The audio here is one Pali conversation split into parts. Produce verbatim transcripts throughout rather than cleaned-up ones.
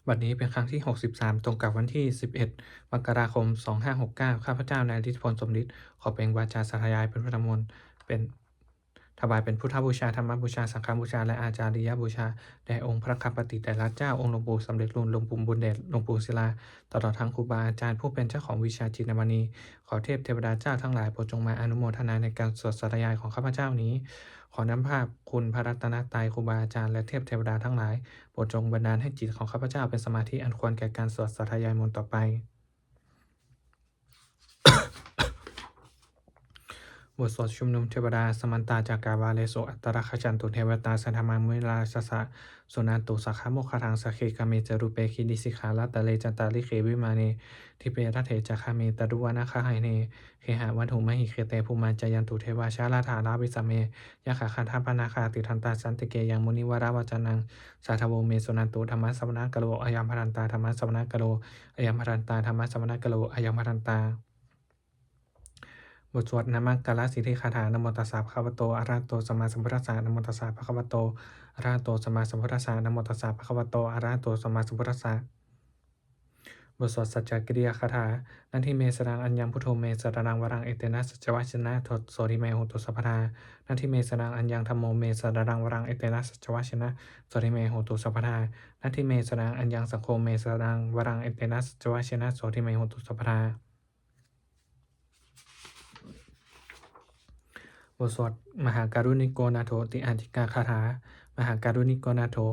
บัดนี้เป็นครั้งที่ หกสิบสาม ตรงกับวันที่ สิบเอ็ด มกราคม สองห้าหกเก้า ข้าพเจ้านายฤทธิพล สมฤทธิ์ ขอเปล่งวาจาสาธยายเป็นพุทธมนต์ เป็น ถวายเป็นพุทธบูชา ธรรมบูชา สังฆบูชา และอาจาริยบูชา แด่องค์พระควัมปติเถระเจ้า องค์หลวงปู่สำเร็จลุน หลวงปู่บุญเดช หลวงปู่ศิลา ตลอดทั้งครูบาอาจารย์ผู้เป็นเจ้าของวิชาจินดามณี ขอเทพเทวดาเจ้าทั้งหลายโปรดจงมาอนุโมทนาในการสวดสาธยายของข้าพเจ้านี้ ขอน้ำพระคุณพระรัตนตรัย ครูบาอาจารย์ และเทพเทวดาทั้งหลาย โปรดจงบันดาลให้จิตของข้าพเจ้าเป็นสมาธิอันควรแก่การสวดสาธยายมนต์ต่อไป บทสวดชุมนุมเทวดา Samantā cakkavāḷesu atrāgacchantu devatā, saddhammaṃ munirājassa suṇantu saggamokkhadaṃ. Sagge kāme ca rūpe girisikharataṭe cantalikkhe vimāne, dīpe raṭṭhe ca gāme taruvanagahane gehavatthumhi khette, bhummā cāyantu devā jalathalavisame yakkhagandhabbanāgā, tiṭṭhantā santike yaṃ munivaravacanaṃ sādhavo me suṇantu. Dhammassavanakālo ayam bhadantā. Dhammassavanakālo ayam bhadantā. Dhammassavanakālo ayam bhadantā. บทสวดนมการสิทธิคาถา Namo tassa bhagavato arahato sammāsambuddhassa. Namo tassa bhagavato arahato sammāsambuddhassa. Namo tassa bhagavato arahato sammāsambuddhassa. บทสวดสัจจกิริยาคาถา Natthi me saraṇaṃ aññaṃ, buddho me saraṇaṃ varaṃ, etena saccavajjena sotthi me hotu sabbadā. Natthi me saraṇaṃ aññaṃ, dhammo me saraṇaṃ varaṃ, etena saccavajjena sotthi me hotu sabbadā. Natthi me saraṇaṃ aññaṃ, saṅgho me saraṇaṃ varaṃ, etena saccavajjena sotthi me hotu sabbadā. บทสวดมหาการุณิโกนาโถติอาทิกาคาถา Mahākāruṇiko nātho,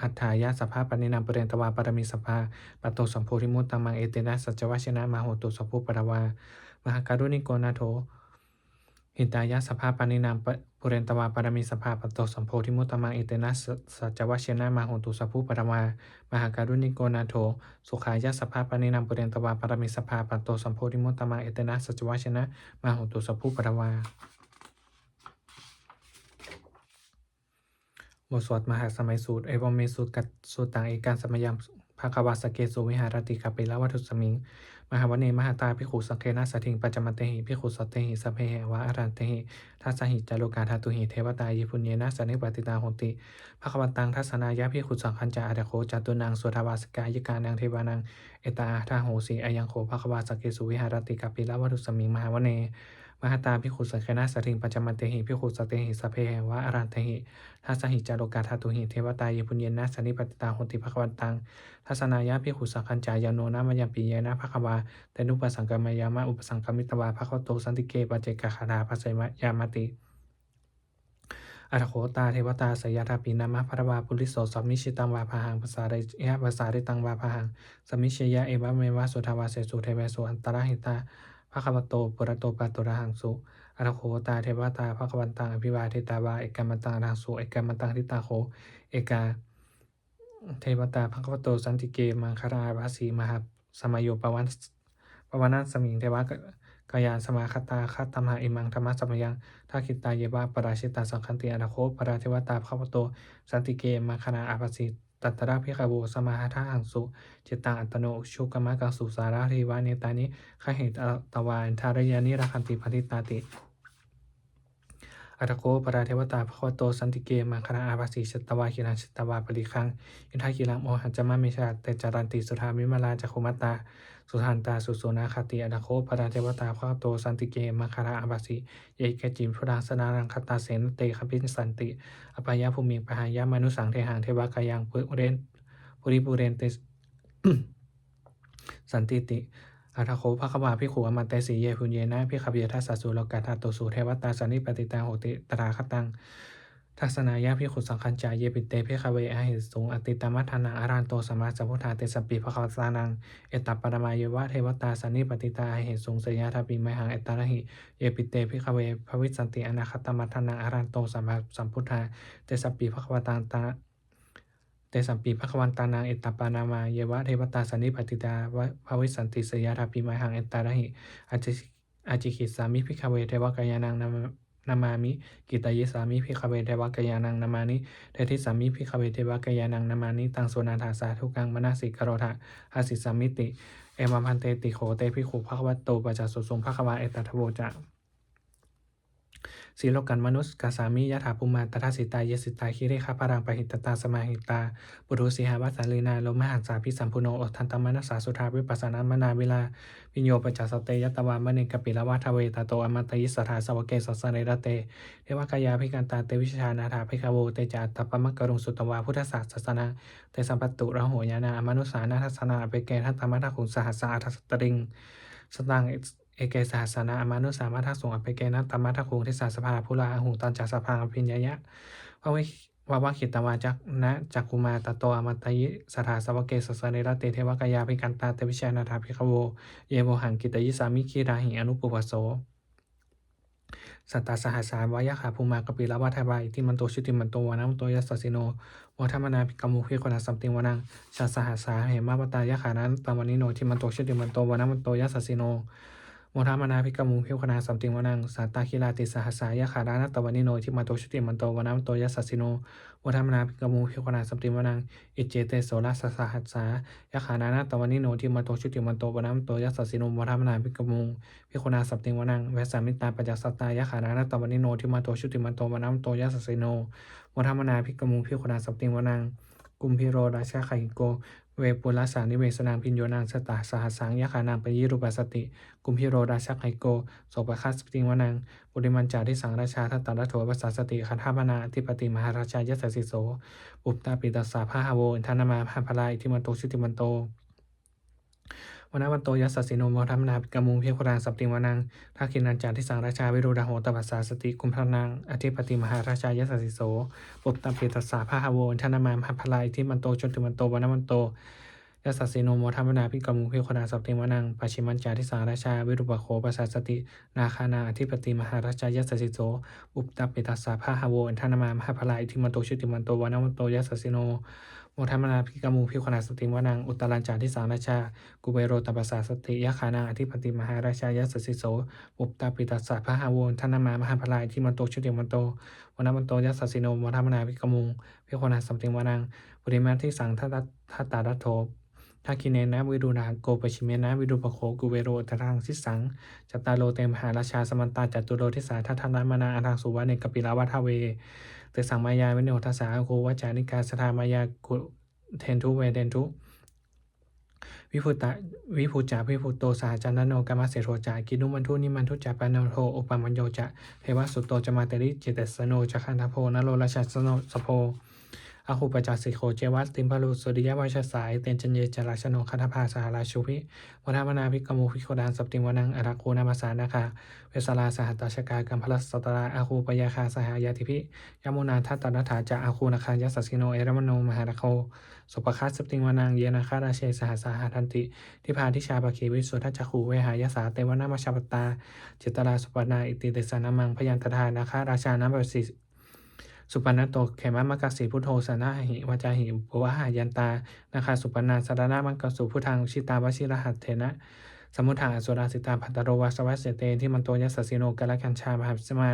hitāya sabbapāṇinaṃ, pūretvā pāramī sabbā, patto sambodhimuttamaṃ, etena saccavajjena, mā hontu sabbupaddavā. Mahākāruṇiko nātho, hitāya sabbapāṇinaṃ, pa-, pūretvā pāramī sabbā, patto sambodhimuttamaṃ, etena sa-, saccavajjena, mā hontu sabbupaddavā. Mahākāruṇiko nātho, sukhāya sabbapāṇinaṃ, pūretvā pāramī sabbā, patto sambodhimuttamaṃ, etena saccavajjena, mā hontu sabbupaddavā. บทสวดมหาสมัยสูตร Evaṃ me sutaṃ, sutaṃ ekaṃ samayaṃ bhagavā sakkesu viharati kapilavatthusmiṃ mahāvane mahatā bhikkhusaṅghena saddhiṃ pañcamattehi bhikkhusatehi sabbeheva arahantehi. Dasahi ca lokadhātūhi devatā yebhuyyena sannipatitā honti bhagavantaṃ dassanāya bhikkhusaṅghañca. Atha kho catunnaṃ suddhāvāsakāyikānaṃ devānaṃ etadahosi: Ayaṃ kho bhagavā sakkesu viharati kapilavatthusmiṃ mahāvane mahatā bhikkhusaṅghena saddhiṃ pañcamattehi bhikkhusatehi sabbeheva arahantehi. Dasahi ca lokadhātūhi devatā yebhuyyena sannipatitā honti bhagavantaṃ dassanāya bhikkhusaṅghañca. Yannūna mayampi yena bhagavā tenupasaṅkameyyāma, upasaṅkamitvā bhagavato santike paccekagāthā bhāseyyāmāti. Atha kho tā devatā seyyathāpi nāma balavā puriso sammiñjitaṃ vā bāhaṃ pasāreyya, pasāritaṃ vā bāhaṃ sammiñjeyya, evameva suddhāvāsesu devesu antarahitā bhagavato purato pāturahaṃsu. Atha kho tā devatā bhagavantaṃ abhivādetvā ekamantaṃ aṭṭhaṃsu. Ekamantaṃ ṭhitā kho ekā devatā bhagavato santike imaṃ gāthaṃ abhāsi: Mahāsamayo pavan-, pavanasmiṃ devakāyā samāgatā, āgatamha imaṃ dhammasamayaṃ dakkhitāyeva aparājitasaṅghanti. Atha kho aparā devatā bhagavato santike imaṃ gāthaṃ abhāsi: Tatra bhikkhavo samādahaṃsu, cittaṃ attano ujukamakaṃsu, sārathīva nettāni gahetvā indriyāni rakkhanti paṇḍitāti. Atha kho aparā devatā bhagavato santike imaṃ gāthaṃ abhāsi: Chetvā khīlaṃ chetvā palighaṃ, indakhīlaṃ ohaccamanejā, te caranti suddhā vimalā, cakkhumatā sudantā susunāgāti. Atha kho aparā devatā bhagavato santike imaṃ gāthaṃ abhāsi: Ye keci buddhaṃ saraṇaṃ gatāse, na te gamissanti apāyabhūmiṃ, pahāya mānusaṃ dehaṃ, devakāyaṃ pure-, puripūrenti santiti. Atha kho bhagavā bhikkhū āmantesi: Yebhuyyena bhikkhave dasasu lokadhātūsu devatā sannipatitā honti tathāgataṃ dassanāya bhikkhusaṅghañca. Yepi te bhikkhave ahesuṃ atītamaddhānaṃ arahanto sammāsambuddhā, tesampi bhagavantānaṃ etaparamāyeva devatā sannipatitā ahesuṃ, seyyathāpi mayhaṃ etarahi. Yepi te bhikkhave bhavissanti anāgatamaddhānaṃ arahanto sammāsambuddhā, tesampi bhagavantānaṃ Tesampi bhagavantānaṃ etaparamāyeva devatā sannipatitā va-, bhavissanti, seyyathāpi mayhaṃ etarahi. Āci-, ācikkhissāmi bhikkhave devakāyānaṃ nama-, nāmāni. Kittayissāmi bhikkhave devakāyānaṃ nāmāni. Desissāmi bhikkhave devakāyānaṃ nāmāni. Taṃ suṇātha sādhukaṃ manasikarotha bhāsissāmīti. Evaṃ bhanteti kho te bhikkhū bhagavato paccassosuṃ. Bhagavā etadavoca: Silokamanukassāmi, yattha bhummā tadassitā; ye sitā girigabbharaṃ, pahitattā samāhitā. Puthū sīhāva sallīnā, lomahaṃsābhisambhuno; odātamanasā suddhā, vippasannamanāvilā. Bhiyyo pañcasate ñatvā, vane kāpilavatthave; tato āmantayi satthā, sāvake sāsane rate. Devakāyā abhikkantā, te vijānātha bhikkhavo; te ca ātappamakaruṃ, sutvā buddhassa sāsanaṃ. Tesampāturahu ñāṇaṃ, amanussāna dassanaṃ; appeke satamaddakkhuṃ, sahassā atha sattariṃ. Sataṃ eke sahassānaṃ, amanussānamaddasuṃ; appekenantamaddakkhuṃ, disā sabbā phuṭā ahuṃ. Tañca sabbaṃ abhiññāya, vavakkhitvāna cakkhumā; tato āmantayi satthā, sāvake sāsane rate. Devakāyā abhikkantā, te vijānātha bhikkhavo; ye vohaṃ kittayissāmi, girāhi anupubbaso. Sattasahassā va yakkhā, bhummā kāpilavatthavā; iddhimanto jutimanto, vaṇṇavanto yasassino; modamānā abhikkāmuṃ, bhikkhūnaṃ samitiṃ vanaṃ. Chasahassā hemavatā, yakkhā nānattavaṇṇino; iddhimanto jutimanto, vaṇṇavanto yasassino; modamānā abhikkāmuṃ, bhikkhūnaṃ samitiṃ vanaṃ. Sātāgirā tisahassā, yakkhā nānattavaṇṇino; iddhimanto jutimanto, vaṇṇavanto yasassino; modamānā abhikkāmuṃ, bhikkhūnaṃ samitiṃ vanaṃ. Iccete soḷasasahassā, yakkhā nānattavaṇṇino; iddhimanto jutimanto, vaṇṇavanto yasassino; modamānā abhikkāmuṃ, bhikkhūnaṃ samitiṃ vanaṃ. Vessāmittā pañcasatā, yakkhā nānattavaṇṇino; iddhimanto jutimanto, vaṇṇavanto yasassino; modamānā abhikkāmuṃ, bhikkhūnaṃ samitiṃ vanaṃ. Kumbhīro rājagahiko, vepullassa nivesanaṃ. Bhiyyo naṃ satasahassaṃ, yakkhānaṃ payirupāsati; kumbhīro rājagahiko, sopāga samitiṃ vanaṃ. Purimañca disaṃ rājā, dhataraṭṭho pasāsati; gandhabbānaṃ ādhipati, mahārājā yasassi so. Puttāpi tassa bahavo, indanāmā mahabbalā; iddhimanto jutimanto, vaṇṇavanto yasassino; modamānā abhikkāmuṃ, bhikkhūnaṃ samitiṃ vanaṃ. Dakkhiṇañca disaṃ rājā, virūḷho tappasāsati; kumbhaṇḍānaṃ ādhipati, mahārājā yasassi so. Puttāpi tassa bahavo, indanāmā mahabbalā; iddhimanto jutimanto, vaṇṇavanto yasassino; modamānā abhikkāmuṃ, bhikkhūnaṃ samitiṃ vanaṃ. Pacchimañca disaṃ rājā, virūpakkho pasāsati; nāgānaṃ ādhipati, mahārājā yasassi so. Puttāpi tassa bahavo, indanāmā mahabbalā; iddhimanto jutimanto, vaṇṇavanto yasassino; modamānā abhikkāmuṃ, bhikkhūnaṃ samitiṃ vanaṃ. Uttarañca disaṃ rājā, kuvero tappasāsati; yakkhānaṃ ādhipati, mahārājā yasassi so. Puttāpi tassa bahavo, indanāmā mahabbalā; iddhimanto jutimanto, vaṇṇavanto yasassino; modamānā abhikkāmuṃ, bhikkhūnaṃ samitiṃ vanaṃ. Purimaṃ disaṃ dhataraṭṭho, dakkhiṇena virūḷhako; pacchimena virūpakkho, kuvero uttaraṃ disaṃ. Cattāro te mahārājā, samantā caturo disā; daddallamānā aṭṭhaṃsu, vane kāpilavatthave. Tesaṃ māyāvino dāsā, āgū vañcanikā saṭhā; māyā kuṭeṇḍu veṭeṇḍu, viṭū ca viṭuṭo saha; candano kāmaseṭṭho ca, kinnughaṇḍu nighaṇḍu ca; panādo opamañño ca, devasūto ca mātali; cittaseno ca gandhabbo, naḷorājā janosabho. Āgū pañcasikho ceva, timbarū suriyavacchasā; ete caññe ca rājāno, gandhabbā saha rājubhi; modamānā abhikkāmuṃ, bhikkhūnaṃ samitiṃ vanaṃ. Athāgū nābhasā nāgā, vesālā sahatacchakā; kambalassatarā āgū, pāyāgā saha ñātibhi; yāmunā dhataraṭṭhā ca, āgū nāgā yasassino; erāvaṇo mahānāgo, sopāga samitiṃ vanaṃ. Ye nāgarāje sahasā haranti, dibbā dijā pakkhi visuddhacakkhū; vehāyasā te vanamajjhapattā, citrā supaṇṇā iti tesa nāmaṃ. Byaṃ tadā nāgarājānamāsi, supaṇṇato khemamakāsi; buddho saṇhāhi vācāhi, pavahayantā nāgā supaṇṇā; saraṇamakaṃsu buddhaṃ, jitā vajirahatthena; samuddaṃ asurā sitā, bhātaro vāsavassete; iddhimanto yasassino, kālakañjā mahābhismā;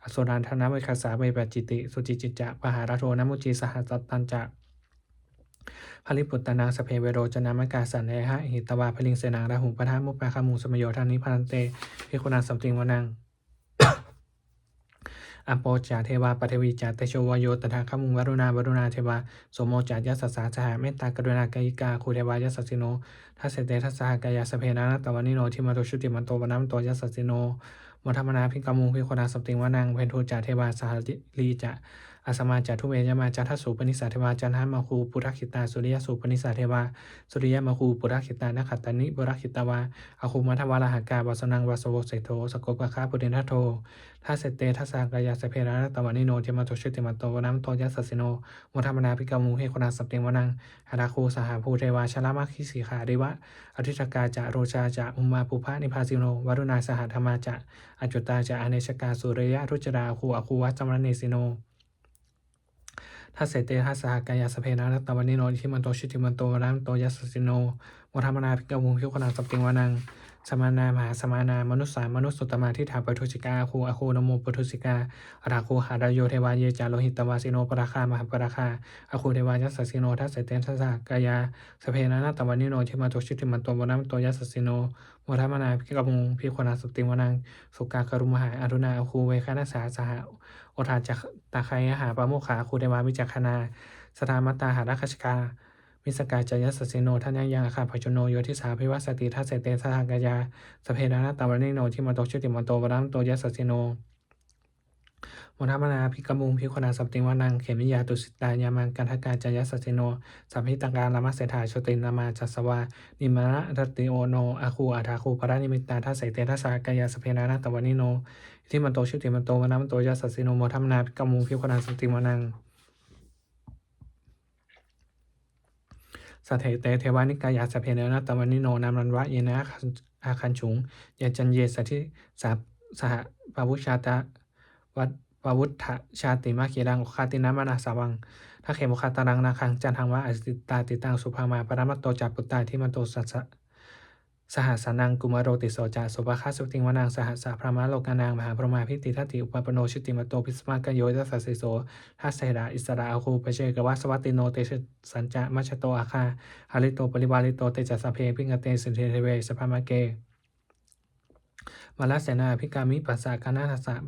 asurā dānaveghasā, vepacitti sucitti ca; pahārādo namucī saha, satañca baliputtānaṃ. Sabbe verocanāmakā, sannayhitvā baliṃ senaṃ; rāhubhaddamupāgamuṃ, samayodāni bhaddante, bhikkhūnaṃ samitiṃ vanaṃ. Āpo ca devā paṭhavī ca, tejo vāyo tadāgamuṃ; varuṇā vāruṇā devā, somo ca yasasā saha; mettākaruṇākāyikā, āgū devā yasassino. Dasete dasadhā kāyā, sabbe nānattavaṇṇino; iddhimanto jutimanto, vaṇṇavanto yasassino; modamānā abhikkāmuṃ, bhikkhūnaṃ samitiṃ vanaṃ. Veṇḍū ca devā sahalī ca, asamā ca duve yamā; candassūpanisā devā, candamāgū purakkhitā; suriyassūpanisā devā, suriyamāgū purakkhitā; nakkhattāni purakkhitvā, āgū mandavalāhakā; vasūnaṃ vāsavo seṭṭho, sakkopāga purindado. Dasete dasadhā kāyā, sabbe nānattavaṇṇino; iddhimanto jutimanto, vaṇṇavanto yasassino; modamānā abhikkāmuṃ, bhikkhūnaṃ samitiṃ vanaṃ. Athāgū sahabhū devā, jalamaggisikhāriva; ariṭṭhakā ca rojā ca, ummāpupphanibhāsino; varuṇā sahadhammā ca, accutā ca anejakā; sūleyyarucirā āgū, āgū vāsavanesino. Dasete dasadhā kāyā, sabbe nānattavaṇṇino; iddhimanto jutimanto, vaṇṇavanto yasassino; modamānā abhikkāmuṃ, bhikkhūnaṃ samitiṃ vanaṃ. samānā mahāsamānā mānusā mānusuttamā, diṭṭhā pathūsikā āgū āgū namo pathūsikā, athāgū harayo devā ye ca lohitavāsino, pāragā mahāpāragā āgū devā yasassino, dasete dasadhā kāyā sabbe nānattavaṇṇino, iddhimanto jutimanto vaṇṇavanto yasassino, modamānā abhikkāmuṃ bhikkhūnaṃ samitiṃ vanaṃ. Sukkā karumhā aruṇā āgū veghanasā saha, odātagayhā pāmokkhā āgū devā vicakkhaṇā, sadāmattā hāragajā missakā ca yasassino, thanayaṃ āgā pajjunno yo disā abhivassati, dasete dasadhā kāyā sabbe nānattavaṇṇino, iddhimanto jutimanto vaṇṇavanto yasassino, modamānā abhikkāmuṃ bhikkhūnaṃ samitiṃ vanaṃ. Khemiyā tusitā yāmā kaṭṭhakā ca yasassino, lambitakā lāmaseṭṭhā jotināmā ca āsavā, nimmānaratino āgū athāgū paranimmitā, dasete dasadhā kāyā sabbe nānattavaṇṇino, iddhimanto jutimanto vaṇṇavanto yasassino, modamānā abhikkāmuṃ bhikkhūnaṃ samitiṃ vanaṃ. Saṭṭhete devanikāyā sabbe nānattavaṇṇino, nāmanvayena āgañchuṃ ye caññe sadisā saha, pavutthajātimakhīlaṃ oghatiṇṇamanāsavaṃ, dakkhemoghataraṃ nāgaṃ candaṃva asitātitaṃ, subrahmā paramatto ca puttā iddhimato saha sanaṅkumāro tisso ca sopāga samitiṃ vanaṃ. Sahassabrahmalokānaṃ mahābrahmābhitiṭṭhati, upapanno jutimanto bhismākāyo yasassi so, dasettha issarā āgū paccekavasavattino, tesañca majjhato āgā hārito parivārito, te ca sabbe abhikkante sinde deve sabrahmake. Mārasenā abhikkāmi passa kaṇhassa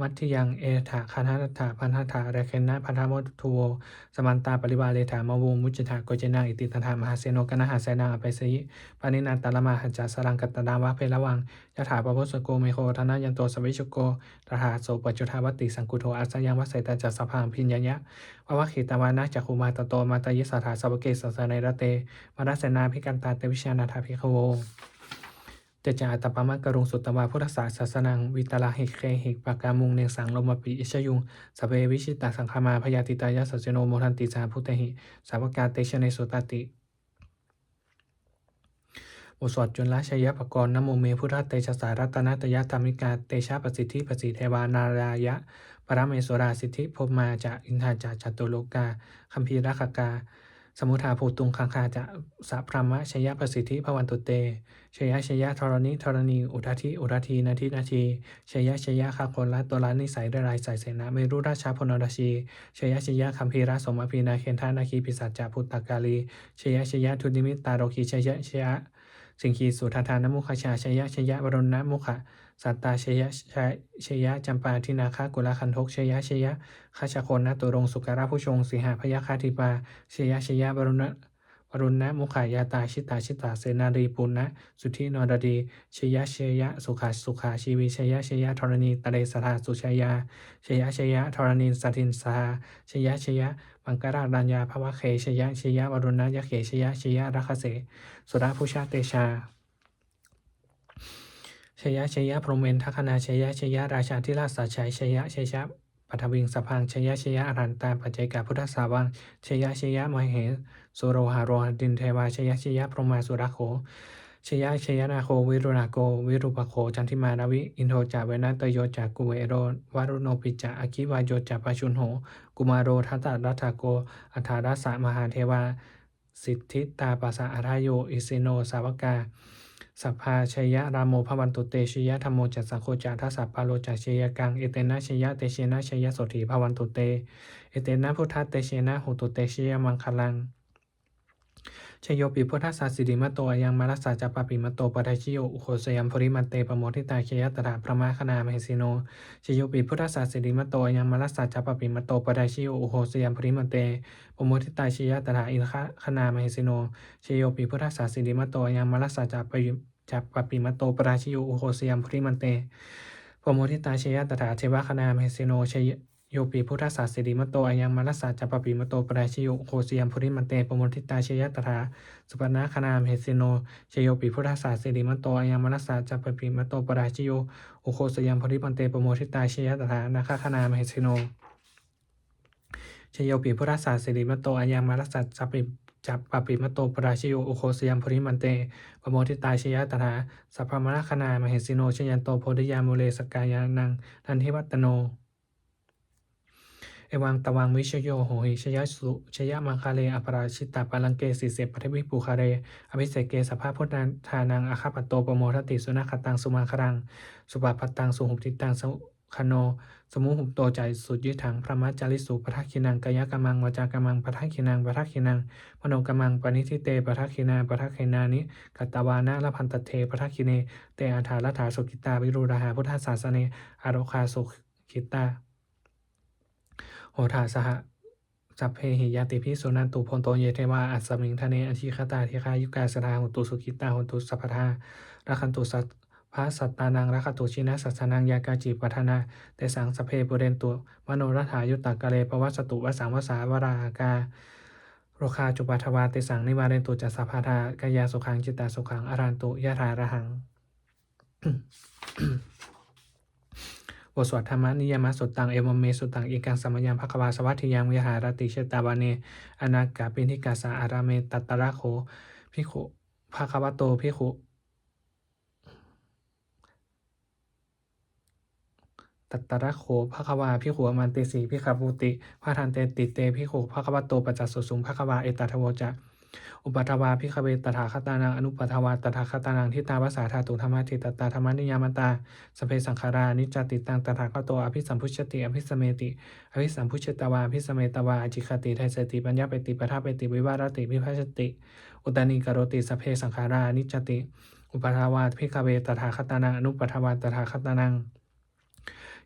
mandiyaṃ, etha gaṇhatha bandhatha rāgena bandhamatthu vo, samantā parivāretha mā vo muñcittha koci naṃ. Iti tattha mahāseno kaṇhasenaṃ apesayi, pāṇinā talamāhacca saraṃ katvāna bheravaṃ, yathā pāvussako megho thanayanto savijjuko, tadā so paccudāvatti saṅkuddho asayaṃvasītā, sabbaṃ abhiññāya vavakkhitvāna cakkhumā, tato āmantayi satthā sāvake sāsane rate, mārasenā abhikkantā te vijānātha bhikkhavo. Te ca ātappamakaruṃ sutvā buddhassa sāsanaṃ, vītarāgehi pakkāmuṃ nesaṃ lomampi iñjayuṃ. Sabbe vijitasaṅgāmā bhayātītā yasassino, modanti saha bhūtehi sāvakā te janesutāti. บทสวดจุลชัยปกรณ์ Namo me buddhatejasā ratanattayadhammikā, tejapasiddhi pasīdevā nārāyaparamesurā, siddhibrahmā ca indā ca catulokā gambhīrakkhakā, samuddā bhūtuṃ gaṅgā ca sabrahmajayapasiddhi bhavantu te. Jaya jaya dharaṇi dharaṇī udadhi udadhī nadi nadī, jaya jaya gaganatalanisai nirayasai sena merurājjabalanarajī, jaya jaya gambhīrasombhī nāgendanāgī pisācabhūtakālī, jaya jaya dunnimittarogī, jaya jaya siṅgīsudādānamukhajā, jaya jaya varuṇṇamukhasātrā, jaya jaya campādināgakulagandhakaṃ, jaya jaya gajagonnaturaṅga sukarabhujaṅga sīhabyagghadīpā, jaya jaya varuṇṇa varuṇṇamukhayātrā, jita jita senārī puna sudhī naradī, jaya jaya sukhā sukhā jīvī, jaya jaya dharaṇītale sadā sujayā, jaya jaya dharaṇī sāntin sadā, jaya jaya maṅkararājaṃ bhavagge, jaya jaya varuṇṇayakkhe, jaya jaya rakkhase surabhujatejā, jaya jaya brahmendagaṇā, jaya jaya rājādhirāja sājjai, jaya jaya paṭhaviṃ sabbaṃ, jaya jaya arahantā paccekabuddhasāvaṃ, jaya jaya mahesuro haro harindevā, jaya jaya brahmā surakkho, jaya jaya nāgo viruḷhako virūpakkho candimā ravi, indo ca venateyyo ca kuvero varuṇopi ca, aggi vāyo ca pājuṇho kumāro dhataraṭṭhako, aṭṭhārasa mahādevā siddhitāpasa-ādayo, isino sāvakā sabbā jaya rāmo bhavantu te, jaya dhammo ca saṅgho ca dasapālo ca jayakaṃ, etena jayatejena jayasotthī bhavantu te, etena buddhatejena hotu te jayamaṅgalaṃ. Jayopi buddhassa sirīmato ayaṃ mārassa ca pāpimato parājayo, ugghosayuṃ brahmā te pamoditā, jaya tadā brahmagaṇā mahesino. Jayopi buddhassa sirīmato ayaṃ mārassa ca pāpimato parājayo, ugghosayuṃ brahmā te pamoditā, jaya tadā indagaṇā mahesino. Jayopi buddhassa sirīmato ayaṃ mārassa ca pāpi ca pāpimato parājayo, ugghosayuṃ brahmā te pamoditā, jaya tadā devagaṇā mahesino. Jayopi buddhassa sirīmato ayaṃ mārassa ca pāpimato parājayo, ugghosayuṃ brahmā te pamoditā, jaya tadā supaṇṇagaṇā mahesino. Jayopi buddhassa sirīmato ayaṃ mārassa ca pāpimato parājayo, ugghosayuṃ brahmā te pamoditā, jaya tadā nāgagaṇā mahesino. Jayopi buddhassa sirīmato ayaṃ mārassa ca pāpimato parājayo, ugghosayuṃ brahmā te pamoditā, jaya tadā sabrahmagaṇā mahesino. Jayanto bodhiyā mūle sakyānaṃ nandivaḍḍhano, Evaṃ tvaṃ vijayo hohi jayassu jayamaṅgale, aparājitapallaṅke sīse paṭhavipokkhare abhiseke sabbabuddhānaṃ aggappatto pamodati. Sunakkhattaṃ sumaṅgalaṃ supabhātaṃ suhuṭṭhitaṃ sukhaṇo sumuhutto ca suyiṭṭhaṃ brahmacārisu, padakkhiṇaṃ kāyakammaṃ vācākammaṃ padakkhiṇaṃ padakkhiṇaṃ manokammaṃ paṇidhī te padakkhiṇā padakkhiṇāni katvāna labhantatthe padakkhiṇe. Te atthaladdhā sukhitā viruḷhā buddhasāsane arogā sukhitā hotha saha sabbehi ñātibhi. Suṇantu bhonto ye devā asmiṃ ṭhāne adhigatā dīghāyukā sadā hontu sukhitā hontu sabbadā rakkhantu sabbasattānaṃ rakkhantu jinasāsanaṃ. Yā kāci patthanā tesaṃ sabbe pūrentu manorathā yuttakāle pavassantu vassaṃ vassāvalāhakā. Rogā cupaddavā tesaṃ nivārentu ca sabbadā kāyāsukhaṃ cittasukhaṃ arahantu yathārahaṃ. บทสวด Dhammaniyāmasuttaṃ. Evaṃ me sutaṃ. Ekaṃ samayaṃ bhagavā sāvatthiyaṃ viharati jetavane anāthapiṇḍikassa ārāme. Tatra kho bhikkhu bhagavato bhikkhu Tatra kho bhagavā bhikkhū āmantesi bhikkhavoti. Bhadanteti te bhikkhū bhagavato paccassosuṃ. Bhagavā etadavoca. Uppādā vā bhikkhave tathāgatānaṃ anuppādā vā tathāgatānaṃ, ṭhitā va sā dhātu dhammaṭṭhitatā dhammaniyāmatā, sabbe saṅkhārā aniccāti. Taṃ tathāgato abhisambujjhati abhisameti. Abhisambujjhitvā abhisametvā ācikkhati deseti paññapeti paṭṭhapeti vivarati vibhajati uttānīkaroti, sabbe saṅkhārā aniccāti. Uppādā vā bhikkhave tathāgatānaṃ anuppādā vā tathāgatānaṃ,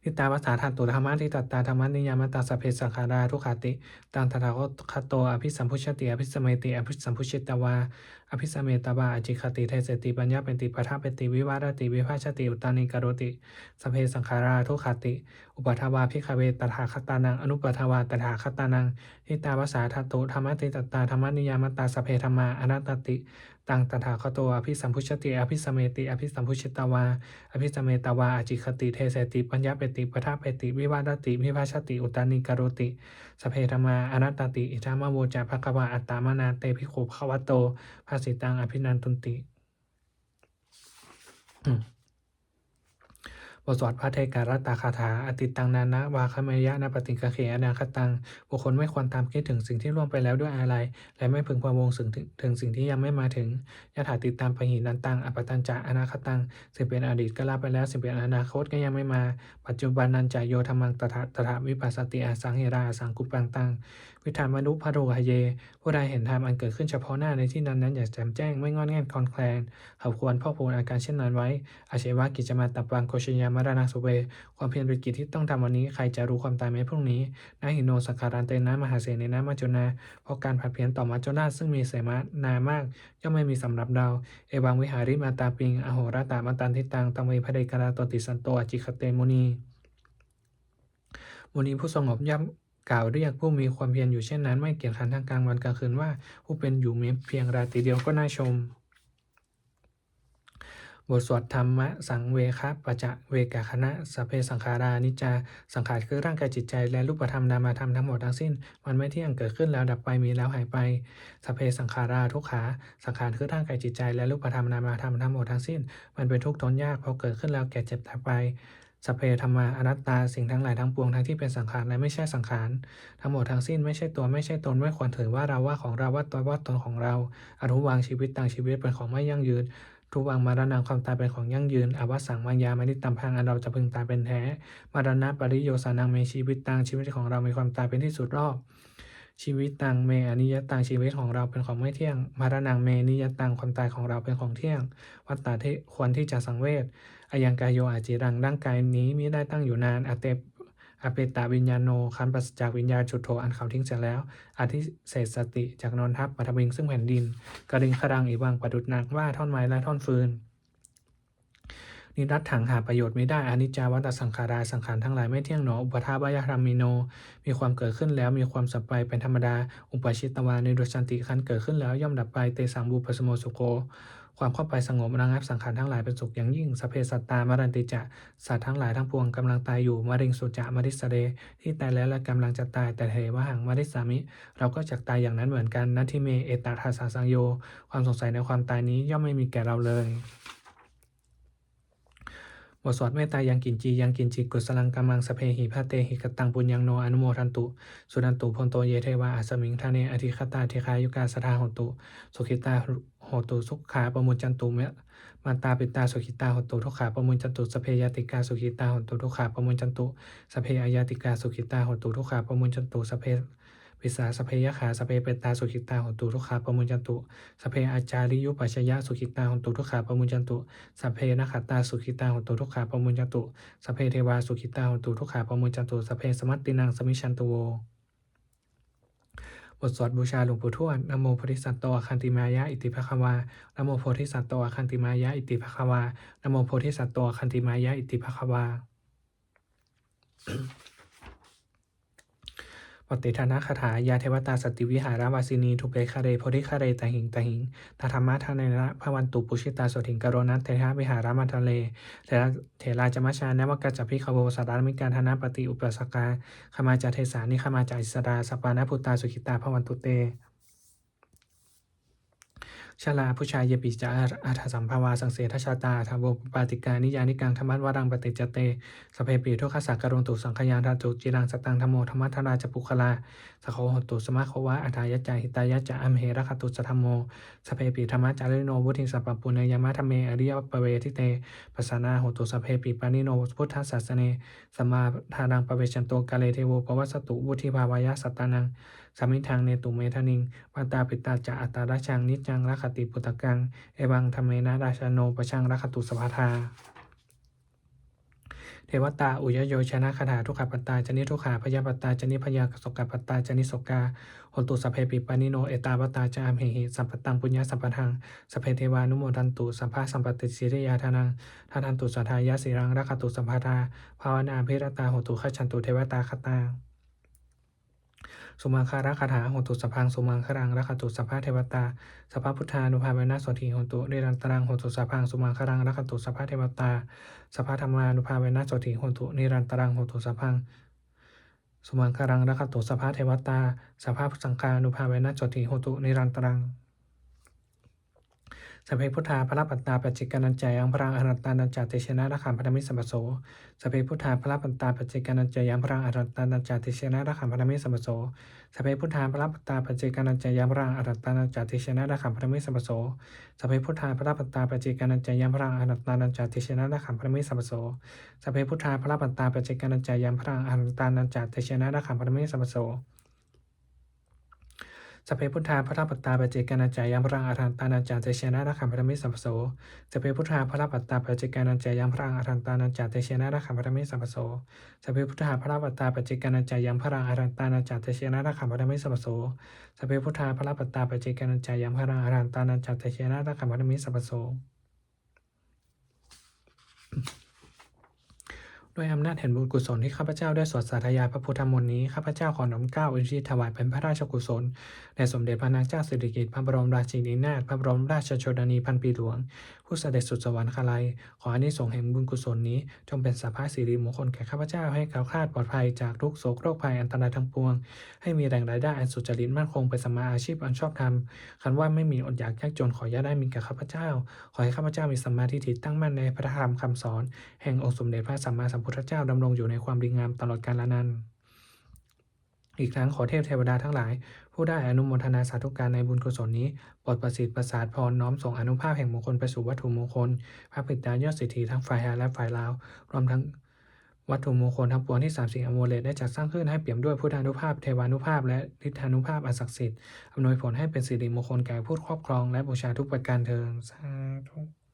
ṭhitā va sā dhātu dhammaṭṭhitatā dhammaniyāmatā, sabbe saṅkhārā dukkhāti. Taṃ tathāgato abhisambujjhati abhisameti. Abhisambujjhitvā abhisametvā ācikkhati deseti paññapeti paṭṭhapeti vivarati vibhajati uttānīkaroti, sabbe saṅkhārā dukkhāti. Uppādā vā bhikkhave tathāgatānaṃ anuppādā vā tathāgatānaṃ, ṭhitā va sā dhātu dhammaṭṭhitatā dhammaniyāmatā, sabbe dhammā anattāti. Taṃ tathāgato abhisambujjhati abhisameti. Abhisambujjhitvā abhisametvā ācikkhati deseti paññapeti paṭṭhapeti vivarati vibhajati uttānīkaroti, sabbe dhammā anattāti. Idamavoca bhagavā. Attamanā te bhikkhū bhagavato bhāsitaṃ abhinandunti. บทสวดภัทเทกรัตตคาถา Atītaṃ nānvāgameyya nappaṭikaṅkhe anāgataṃ. บุคคลไม่ควรตามคิดถึงสิ่งที่ล่วงไปแล้วด้วยอาลัย และไม่พึงพะวงถึงถึงสิ่งที่ยังไม่มาถึง Yadatītaṃ pahīnantaṃ appattañca anāgataṃ. สิ่งเป็นอดีตก็ละไปแล้ว สิ่งเป็นอนาคตก็ยังไม่มา Paccuppannañca yo dhammaṃ tattha tattha vipassati, asaṃhīraṃ asaṅkuppaṃ taṃ viddhā manubrūhaye. ผู้ใดเห็นธรรมอันเกิดขึ้นเฉพาะหน้าในที่นั้นๆ อย่างแจ่มแจ้ง ไม่ง่อนแง่นคลอนแคลน เขาควรพอกพูนอาการเช่นนั้นไว้ Ajjeva kiccamātappaṃ ko jaññā maraṇaṃ suve. ความเพียรเป็นกิจที่ต้องทำวันนี้ ใครจะรู้ความตายแม้พรุ่งนี้ Na hi no saṅgarantena mahāsenena maccunā. เพราะการผัดเพี้ยนต่อมัจจุราชซึ่งมีเสนามาก ย่อมไม่มีสำหรับเรา Evaṃ vihārimātāpiṃ ahorattamatanditaṃ, taṃ ve bhaddekarattoti santo ācikkhate muni. มุนีผู้สงบย่อมกล่าวเรียกผู้มีความเพียรอยู่เช่นนั้น ไม่เกียจคร้านทั้งกลางวันกลางคืนว่า ผู้เป็นอยู่มีเพียงราตรีเดียวก็น่าชม บทสวดธัมมสังเวคปัจจเวกขณะ Sabbe saṅkhārā aniccā. สังขารคือร่างกายจิตใจ และรูปธรรมนามธรรมทั้งหมดทั้งสิ้น มันไม่เที่ยง เกิดขึ้นแล้วดับไป มีแล้วหายไป Sabbe saṅkhārā dukkhā. สังขารคือร่างกายจิตใจ และรูปธรรมนามธรรมทั้งหมดทั้งสิ้น มันเป็นทุกข์ทนยาก เพราะเกิดขึ้นแล้วแก่เจ็บตายไป Sabbe dhammā anattā. สิ่งทั้งหลายทั้งปวง ทั้งที่เป็นสังขารและไม่ใช่สังขาร ทั้งหมดทั้งสิ้น ไม่ใช่ตัว ไม่ใช่ตน ไม่ควรถือว่าเรา ว่าของเรา ว่าตัว ว่าตนของเรา Adhuvaṃ jīvitaṃ. ชีวิตเป็นของไม่ยั่งยืน Dhuvaṃ maraṇaṃ. ความตายเป็นของยั่งยืน Avassaṃ mayā maritabbaṃ. อันเราจะพึงตายเป็นแท้ Maraṇapariyosānaṃ me jīvitaṃ. ชีวิตของเรามีความตายเป็นที่สุดรอบ Jīvitaṃ me aniyataṃ. ชีวิตของเราเป็นของไม่เที่ยง Maraṇaṃ me niyataṃ. ความตายของเราเป็นของเที่ยง Vata. ควรที่จะสังเวช Ayaṃ kāyo aciraṃ. ร่างกายนี้มิได้ตั้งอยู่นาน Apetaviññāṇo. ครั้นปราศจากวิญญาณ Chuḍḍho. อันเขาทิ้งเสียแล้ว Adhisessati. จักนอนทับ Paṭhaviṃ. ซึ่งแผ่นดิน Kaliṅgaraṃ iva. ประดุจดังว่าท่อนไม้และท่อนฟืน Niratthaṃ. หาประโยชน์มิได้ Aniccā vata saṅkhārā. สังขารทั้งหลายไม่เที่ยงหนอ Uppādavayadhammino. มีความเกิดขึ้นแล้วมีความเสื่อมไปเป็นธรรมดา Uppajjitvā nirujjhanti. ครั้นเกิดขึ้นแล้วย่อมดับไป Tesaṃ vūpasamo sukho. ความเข้าไปสงบระงับสังขารทั้งหลายเป็นสุขอย่างยิ่ง Sabbe sattā maranti ca. สัตว์ทั้งหลายทั้งปวงกำลังตายอยู่ Mariṃsu ca marissare. ที่ตายแล้วและกำลังจะตาย Tathevāhaṃ marissāmi. เราก็จักตายอย่างนั้นเหมือนกัน Natthi me ettha saṃsayo. ความสงสัยในความตายนี้ย่อมไม่มีแก่เราเลย บ บทสวดเมตตายังกิญจี Yaṅkiñci kusalaṃ kammaṃ sabbehi katehi kataṃ puññaṃ no anumodantu, suṇantu bhonto ye devā asmiṃ ṭhāne adhigatā dīghāyukā sadā hontu, sukhitā hontu dukkhā pamuñcantu. Mātāpitā sukhitā hontu dukkhā pamuñcantu. Sabbe ñātikā sukhitā hontu dukkhā pamuñcantu. Sabbe aññātikā sukhitā hontu dukkhā pamuñcantu. Sabbe pisā sabbe yakkhā sabbe petā sukhitā hontu dukkhā pamuñcantu. Sabbe ācariyupajjhāyā sukhitā hontu dukkhā pamuñcantu. Sabbe nakkhattā sukhitā hontu dukkhā pamuñcantu. Sabbe devā sukhitā hontu dukkhā pamuñcantu. Sabbe sampattīnaṃ samijjhantu vo. บทสวดบูชาหลวงปู่ทวด Namo bodhisatto āgantimāya iti bhagavā. Namo bodhisatto āgantimāya iti bhagavā. Namo bodhisatto āgantimāya iti bhagavā. Pattidānagāthā. Yā devatā santi vihāravāsinī, thūpe ghare bodhighare tahiṃ tahiṃ, tā dhammadānena bhavantu pūjitā sotthiṃ karontedha vihāramaṇḍale. Therā ca majjhā navakā ca bhikkhavo, sārāmikā dānapatī upāsakā, gāmā ca desā nigamā ca issarā, sappāṇabhūtā sukhitā bhavantu te. Jalābujā yepi ca aṇḍasambhavā, saṃsedajātā athavopapātikā, niyyānikaṃ dhammavaraṃ paṭicca te, sabbepi dukkhassa karontu saṅkhayaṃ. Ṭhātu ciraṃ sataṃ dhammo, dhammaddharā ca puggalā, saṅgho hotu samaggo va, atthāya ca hitāya ca. Amhe rakkhatu saddhammo, sabbepi dhammacārino, vuḍḍhiṃ sampāpuṇeyyāma, dhamme ariyappavedite. Pasannā hontu sabbepi, pāṇino buddhasāsane, sammā dhāraṃ pavecchanto, kāle devo pavassatu, vuḍḍhibhāvāya sattānaṃ, samiddhaṃ netu medaniṃ. Mātā pitā ca atrajaṃ, niccaṃ rakkhanti puttakaṃ, evaṃ dhammena rājāno, pajaṃ rakkhantu sabbadā. Devatāuyyojanagāthā. Dukkhappattā ca niddukkhā, bhayappattā ca nibbhayā, sokappattā ca nissokā, hontu sabbepi pāṇino. Ettāvatā ca amhehi, sambhataṃ puññasampadaṃ, sabbe devānumodantu, sabbasampattisiddhiyā. Dānaṃ dadantu saddhāya, sīlaṃ rakkhantu sabbadā, bhāvanābhiratā hontu, gacchantu devatāgatā. Sumaṅgalagāthā. Hotu sabbaṃ sumaṅgalaṃ, rakkhantu sabbadevatā, sabbabuddhānubhāvena sotthī hontu nirantaraṃ. Hotu sabbaṃ sumaṅgalaṃ, rakkhantu sabbadevatā, sabbadhammānubhāvena sotthī hontu nirantaraṃ. Hotu sabbaṃ sumaṅgalaṃ, rakkhantu sabbadevatā, sabbasaṅghānubhāvena sotthī hontu nirantaraṃ. Sabbe buddhā balappattā, paccekānañca yaṃ balaṃ, arahantānañca tejena, rakkhaṃ bandhāmi sabbaso. Sabbe buddhā balappattā, paccekānañca yaṃ balaṃ, arahantānañca tejena, rakkhaṃ bandhāmi sabbaso. Sabbe buddhā balappattā, paccekānañca yaṃ balaṃ, arahantānañca tejena, rakkhaṃ bandhāmi sabbaso. Sabbe buddhā balappattā, paccekānañca yaṃ balaṃ, arahantānañca tejena, rakkhaṃ bandhāmi sabbaso. Sabbe buddhā balappattā, paccekānañca yaṃ balaṃ, arahantānañca tejena, rakkhaṃ bandhāmi sabbaso. Sabbe buddhā balappattā, paccekānañca yaṃ balaṃ, arahantānañca tejena, rakkhaṃ bandhāmi sabbaso. Sabbe buddhā balappattā, paccekānañca yaṃ balaṃ, arahantānañca tejena, rakkhaṃ bandhāmi sabbaso. Sabbe buddhā balappattā, paccekānañca yaṃ balaṃ, arahantānañca tejena, rakkhaṃ bandhāmi sabbaso. Sabbe buddhā balappattā, paccekānañca yaṃ balaṃ, arahantānañca tejena, rakkhaṃ bandhāmi sabbaso. ด้วยอำนาจแห่งบุญกุศลที่ข้าพเจ้าได้สวดสาธยายพระพุทธมนต์นี้ ข้าพเจ้าขอน้อมเกล้าอุทิศถวายเป็นพระราชกุศลแด่สมเด็จพระนางเจ้าสิริกิติ์ พระบรมราชินีนาถ พระบรมราชชนนีพันปีหลวง ผู้เสด็จสู่สวรรคาลัย ขออานิสงส์แห่งบุญกุศลนี้ จงเป็นสรรพสิริมงคลแก่ข้าพเจ้า ให้แคล้วคลาดปลอดภัยจากทุกข์โศกโรคภัยอันตรายทั้งปวง ให้มีแหล่งรายได้อันสุจริตมั่นคง เป็นสัมมาอาชีพอันชอบธรรม คำว่าไม่มีอดอยากยากจนขออย่าได้มีแก่ข้าพเจ้า ขอให้ข้าพเจ้ามีสัมมาทิฏฐิตั้งมั่นในพระธรรมคำสอนแห่งองค์สมเด็จพระสัมมาสัมพุทธเจ้า ดำรงอยู่ในความดีงามตลอดกาลนาน อีกทั้งขอเทพเทวดาทั้งหลาย ผู้ได้อนุโมทนาสาธุการในบุญกุศลนี้ โปรดประสิทธิ์ประสาทพร น้อมส่งอานุภาพแห่งมงคลไปสู่วัตถุมงคล พระปิดตายอดเศรษฐีทั้งฝ่ายไทยและฝ่ายลาว รวมทั้งวัตถุมงคลทั้งปวงที่สามสิงห์อโมเลตได้จัดสร้างขึ้น ให้เปี่ยมด้วยพุทธานุภาพ เทวานุภาพ และฤทธานุภาพอันศักดิ์สิทธิ์ อำนวยผลให้เป็นสิริมงคลแก่ผู้ครอบครองและบูชาทุกประการเทอญ สาธุ